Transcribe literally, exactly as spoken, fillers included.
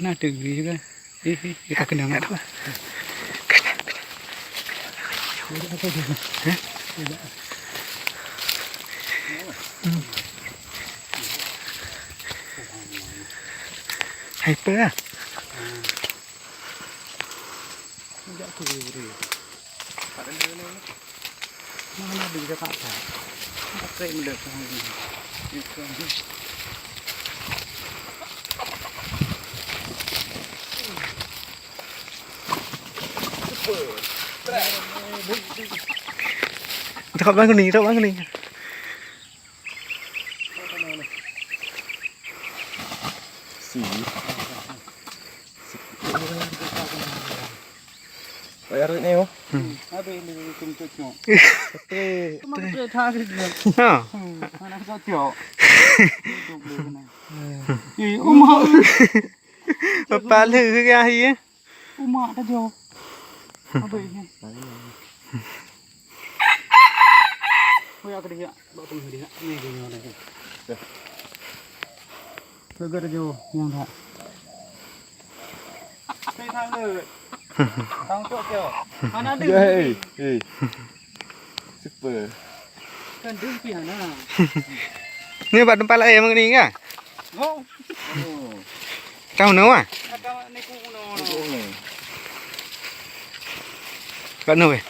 Na teugui juga. Eh, eh, eh, ka keunong. Hai, apa lah? Mana ada kita tak ada. Apa yang meledak? Dekat bang ni, dekat bang ni. Si. Payah rot ni, oh. Hmm. Habis ni, tu cocok. Tapi cuma kita tak ada dia. Ha. Hmm, mana cocok. Hidup dia kena. Eh, umak. Pepala ke akhir? Umak tajo. Habis ni. Hoyak ke dia. Bak tengah dia. Ni dia nyoe dah. Dah. Jaga tajo. Yang dah. Saya tanggut. Tanggut tu. Mana ada? Ya, eh, eh. Super. Kan dia pian lah. Ni bak tempat lain mengenai kan? Oh. Oh. Tahu nama? Agak ni ku no. Kat mana weh?